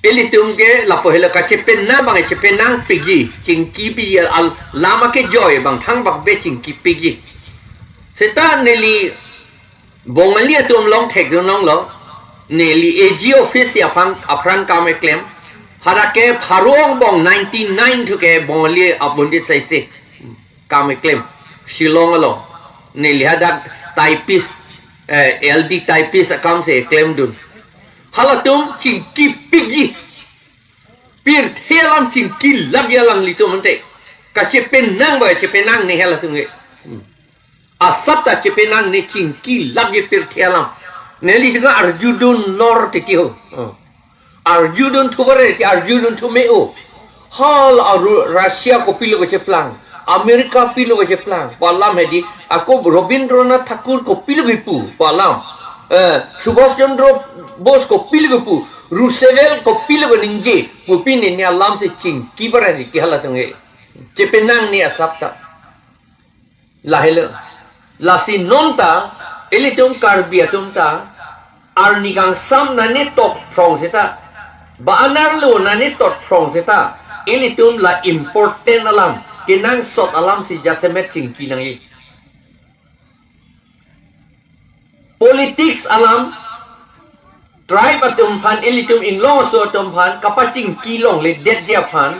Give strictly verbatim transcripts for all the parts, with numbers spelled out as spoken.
Ilitum ke lapu helo kachepenang abang chepenang piji, chingki piji, al lama ke joy abang thangbak be chingki piji. Seta neli Bongali atum along thekdun longlo, neli A G office aphan apran kam keklem. Hadak ke pharo angbong ninety-nine thu ke Bongali abundit saise kam keklem Shillong along. Neli hadak typist, eh, L D typist akam si klemdun. Halatum chingki piji. Pirthe alam chingki lap alanglitum ante. Kachepenang ba chepenang ne halatum ke. Hmm. Asap ta chepenang ne chingki lap ye pirthe alam. Neli chingki arjudun lor titi ho. Hmm. Arjudun thu bare ti arjudun thu me-o. Hal aru Russia kopilo kacheplang. America pilo kacheplang. Pu alam hedi. Ako Rabindranath Tagore kopilo kipu. Pu alam. Eh, Subhash Chandra Bose kopilo kipu. Roosevelt kopilo kaningje. Pu pine ne alam si chingki bare ne ti halatum ke. Chepenang ne asap ta. Lahelo. Lasi non ta, ilitum Karbi atum ta, arni kangsam nane tok throng seta, ba-an arlo nane tok throng seta, ilitum la important alam, kenangsot alam si jasemet chingki nangji. Politics alam, tribe atum aphan, ilitum inglong aso atum aphan kapachingki longledetji aphan,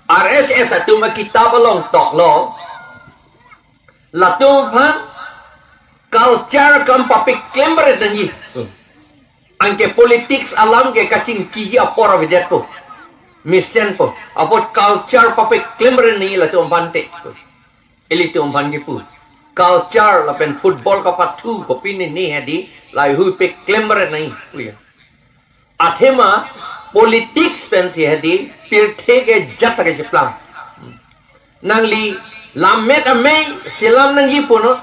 R S S atum akitap along toklo. Latum aphan culture kam papeklem baret nangji. Hmm. Anke politics alam ke kachingkiji apor avedetpo. Mesenpo. Apot culture papeklem baret nangji latum aphan te. Ilitum aphan kipu. Culture lapen football kapathu kopine ne hedi lahei hui peklem baret nangji. Pu ya. Athema politics pensi hedi pirthe ke jat ta kecheplang. Nangli lammet amei selam nangji punon,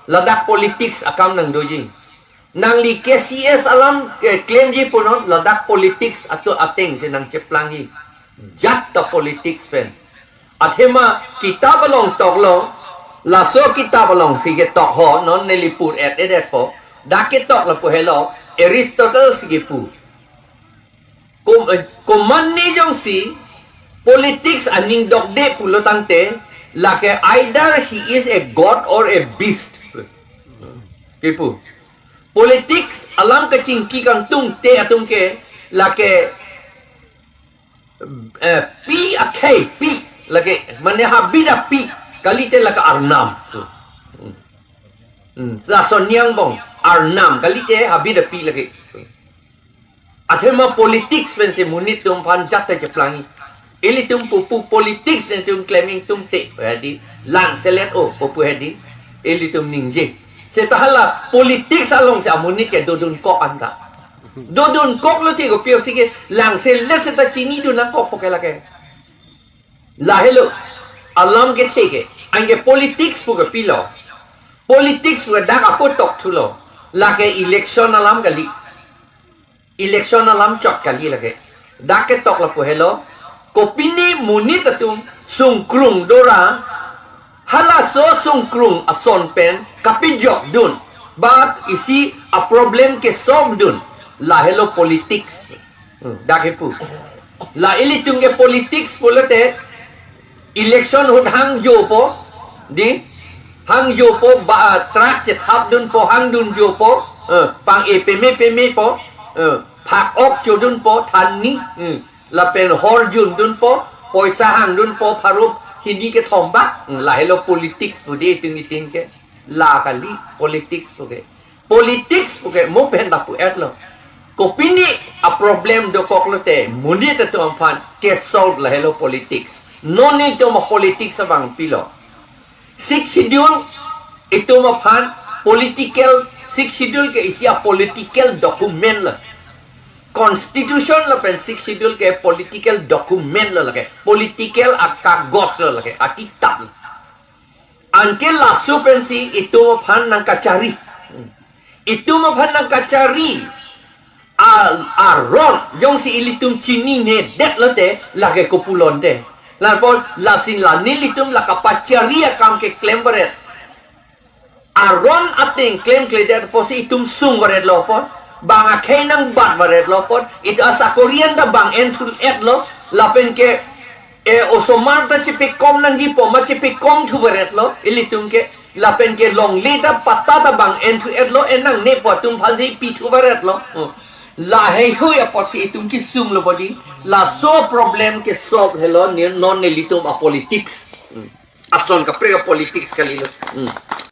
ladak politics akam nangdoji. Nangli K C S alam, eh, klemji punon, ladak politics atum ateng si nangcheplangji. Jat ta politics pen. Athema kitap along toklo, laso kitap along si ketok ho, non neli pur-et-edetpo, dak ketok lapu helo, Aristotle si kipu. Kom-, eh, komatne jongsi politics aning dokde pulo tangte, lake either he is a god or a beast. Kipu. Politics alam kachingki kangtungte atum ke, lake, eh, pi akhei pi, lake, mane habit api, kalite lake arnam. Hmm. Hmm. Lason angbong, arnam, kalite habit api lake. Athema politics pensi monit atum aphan jat ta cheplangji. Ilitum pupu politics netum klem ingtungte hedi, langselet o pupu hedi, ilitum ningje. Seta hala politics along si amonit ke dodunkok anta. Dodunkok lo ti kopi-o si ke langselet seta chinidun nangkokpo ke lake. Lahelo alam kethe ke. Anke politics pu ke pilo. Politics pu ke dak ako tokthulo. Lake election alam kali. Election alam chot kali lake. Dak ketok lapu helo. Kopine monit atum sungkrung dora. Halaso sungkrung ason pen kapejokdun. Ba isi aproblem ke solvedun. Lahelo politics. Hmm, dak kipu. La ilitum ke politics pulote election ahut hangjopo, di, hangjopo ba, ah, truck chethapdunpo, hangdunjopo, eh, pang-e peme pemepo, eh, phak-ok chodunpo, thanni, hmm, lapen hor jundunpo, poisa hangdunpo, pharo hini kethom ba, hmm, lahelo politics pu di itum itum ke, la kali politics pu ke. Politics pu ke mo pen ta pu-etlo. Kopine aproblem dokok lote, monit atum aphan ke solve lahelo politics. Non netum apolitics abang pilo. Sixth Schedule itum aphan political, Sixth Schedule ke isi apolitical document lo. Constitution lapen Sixth Schedule ke political document lo lake. Political akagos lo lake, akitap lo. Anke laso pensi itum aphan nangkachari. Itum aphan nangkachari. A, aron jongsi ilitum chininedet lote lake kopulote. Lapen lasi la nelitum la kapachari akam keklem baret. Aron ateng klemkledet apotsi itum sung baretlo pon. bang akhei nangbat varetlo apot, itum asakori an ta bang enthu-etlo, lapen ke, eh, osomar ta chepekom nangjipo ma chepekom thu varetlo, ilitum ke, lapen ke longle ta patta ta bang enthu-etlo, en nangne pu atum aphansi pi thu varetlo. Hmm. Laheihui apotsi itum kesung lo bodi, laso problem ke solve helo, ne non nelitum a politics. Hmm. Ason kaprek a politics kalilo. Hmm.